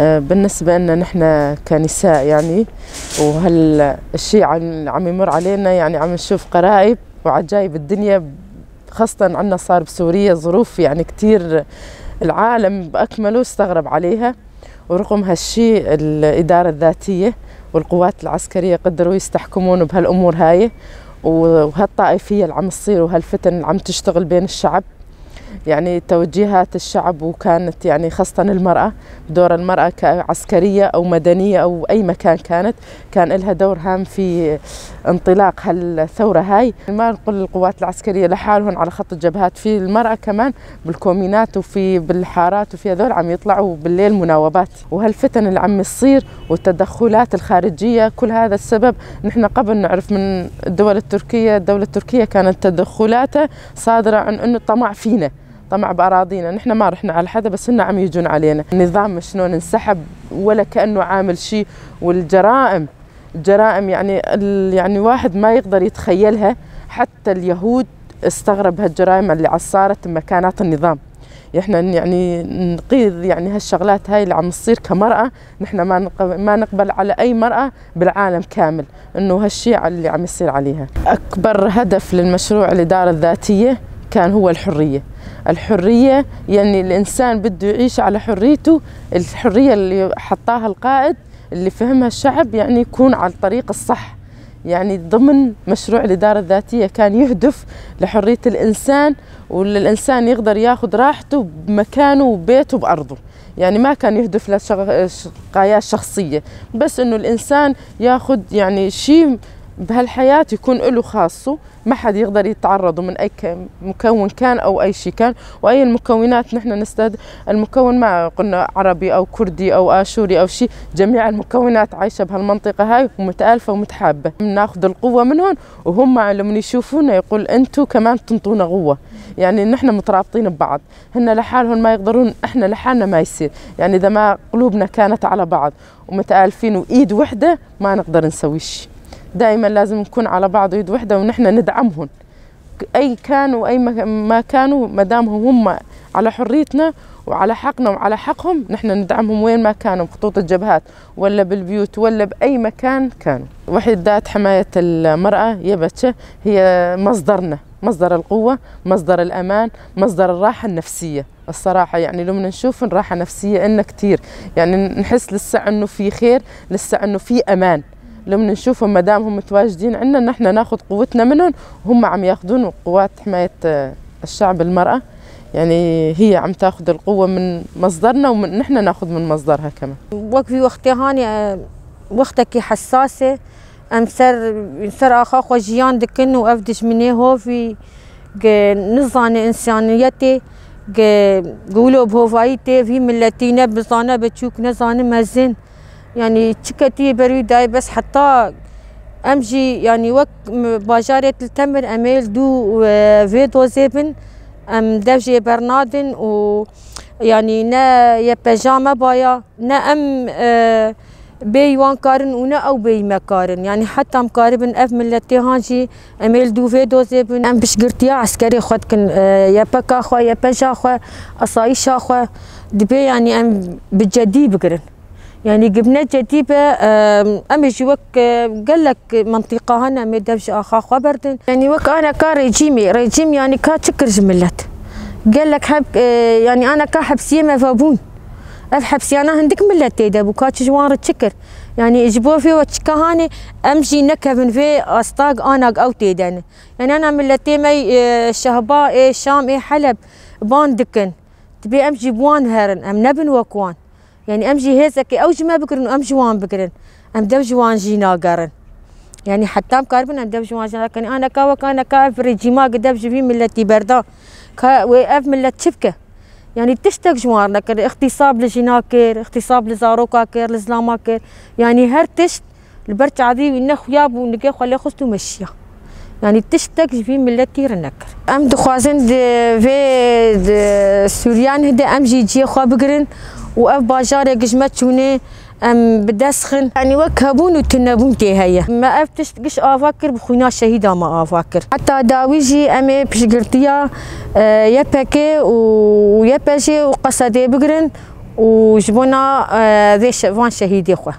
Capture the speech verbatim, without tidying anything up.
بالنسبة لنا نحن كنساء، يعني، وهالشي عم، عم يمر علينا، يعني، عم نشوف غرائب وعجائب الدنيا، خاصة عنا صار بسوريا ظروف، يعني، كتير العالم بأكمله استغرب عليها. ورغم هالشي الإدارة الذاتية والقوات العسكرية قدروا يستحكمون بهالأمور هاي، وهالطائفية اللي عم تصير وهالفتن اللي عم تشتغل بين الشعب، يعني توجيهات الشعب، وكانت يعني خاصة المرأة، دور المرأة كعسكرية أو مدنية أو أي مكان كانت، كان إلها دور هام في انطلاق هالثورة هاي. ما نقول القوات العسكرية لحالهم على خط الجبهات، في المرأة كمان بالكومينات وفي بالحارات، وفي هذول عم يطلعوا بالليل مناوبات. وهالفتن اللي عم يصير والتدخلات الخارجية، كل هذا السبب. نحن قبل نعرف من الدول التركية، الدولة التركية كانت تدخلاتها صادرة عن إنه طمع فينا، طمع بأراضينا. نحن ما رحنا على حدا، بس هن عم يجون علينا. النظام مشنون انسحب ولا كأنه عامل شيء. والجرائم، الجرائم يعني ال-، يعني واحد ما يقدر يتخيلها. حتى اليهود استغرب هالجرائم اللي صارت بمكانات النظام. احنا يعني نقيض يعني هالشغلات هاي اللي عم تصير كمرأة. نحن ما نق-، ما نقبل على أي مرأة بالعالم كامل إنه هالشي اللي عم يصير عليها. أكبر هدف للمشروع الإدارة الذاتية كان هو الحرية. الحرية، يعني الإنسان بده يعيش على حريته، الحرية اللي حطاها القائد، اللي فهمها الشعب، يعني يكون على الطريق الصح. يعني ضمن مشروع الإدارة الذاتية كان يهدف لحرية الإنسان، وللإنسان يقدر ياخد راحته بمكانه وبيته بأرضه. يعني ما كان يهدف لشغ-، ش-، قايات شخصية، بس إنه الإنسان ياخد يعني شي بهالحياة يكون إله خاصه، ما حد يقدر يتعرضه من أي ك-، مكون كان أو أي شي كان. وأي المكونات نحن نستد-، المكون ما قلنا عربي أو كردي أو آشوري أو شي، جميع المكونات عايشة بهالمنطقة هاي ومتآلفة ومتحابة. بناخد القوة منهم، وهم لمن يشوفونا يقول: "أنتو كمان تنطونا قوة." يعني نحن مترابطين ببعض، هن لحالهم ما يقدرون، إحنا لحالنا ما يصير. يعني إذا ما قلوبنا كانت على بعض ومتآلفين وإيد وحدة، ما نقدر نسوي شي. دائمًا لازم نكون على بعض وإيد وحدة، ونحن ندعمهم. أي كانوا، أي ما، ما كانوا، ما دامهم هم على حريتنا وعلى حقنا وعلى حقهم، نحن ندعمهم وين ما كانوا، بخطوط الجبهات ولا بالبيوت ولا بأي مكان كانوا. وحدات حماية المرأة يبتشة هي مصدرنا، مصدر القوة، مصدر الأمان، مصدر الراحة النفسية. الصراحة، يعني، لما نشوف راحة نفسية إلنا كتير، يعني، نحس لسه إنه في خير، لسه إنه في أمان. لما نشوفهم ما دامهم متواجدين عندنا، نحن ناخد قوتنا منهم، وهم عم ياخدون قوات حماية، آه، الشعب، المرأة. يعني، هي عم تاخد القوة من مصدرنا، ومن، نحن ناخد من مصدرها كمان. وەک vî wextê hanê, e, wextekî hessas e. Em ser, ser axa xwe jiyan dikin û ev dijminê hovî, ge, nizane însaniyetê, ge, ge wilo bi hovayî tê vî miletî, ne bizane biçûk, ne zane mezin. Yanî çi ketiyê ber wî dayê, bes heta em jî, yanî wek m-, bajarê Til Temir, em ê li dû, e, vê dozê bin, em dev jê bernadin û, yanî ne Y P J me baya, ne em, e, bêyî wan karin û ne ew bêyî me karin. Yanî heta em karibin ev miletê han jî em ê li dû vê dozê bin. Em piştgirtiya eskerê xwe dikin, e, Y P K xwe, Y P J xwe, asayîşa xwe. Dibê, yanî, em bi cedî bigirin. Yanî gibne cedî be, e, em ê jî wek, e, gelek mentiqa hene, em ê dev ji axa xwe berdin. Yanî wek aneka rejîmê, rejîm, yanî, ka çi kir ji milet? Gelek heb-, e, yanî, aneka hepsiyê me vebûn. Ev hepsiyana hindik milet tê de bû, ka çi ji wan re çi kir? Yanî ji bo vê we çika hanê em jî nekevin vê astag anag ew tê de ne. Yanî ana miletê me, e, Şehba, ê Şam, ê Heleb ban dikin. Dibê em jî bi wan herin, em nebin wek wan. Yanî em jî hêzekê ew ji me bigirin û em ji wan bigirin. Em dev ji wan jî nagerin. Yanî heta em karibin em dev ji wan jî nagerin. Aneka wek aneka ev rejîma gi dev ji vî miletî berda. Ka wê ev milet çi bike? Yanî tiştek ji wan nekir. Îxtîsab li jina kir, îxtîsab li zaroka kir, li zilama kir. Yanî her tişt li ber çavî wî nexuya bû, nigê xwe lê xist û meşiya. Yanî tiştek ji vî miletî re nekir. Em dixwazin di vê, di Sûriyan hide em jî cihê xwe bigirin û ev bajarê gi ji me çûnê em bi dest xin. Yanî wek hebûn û tunebûn tê heye. Me ev tişt giş ava kir, bi xwîna şehîda me ava kir. Heta dawî jî em ê piştgirtiya, e, Y P G û Y P J û Qesedê bigirin. û ji bona, e, vê şe-, van şehîdê xwe.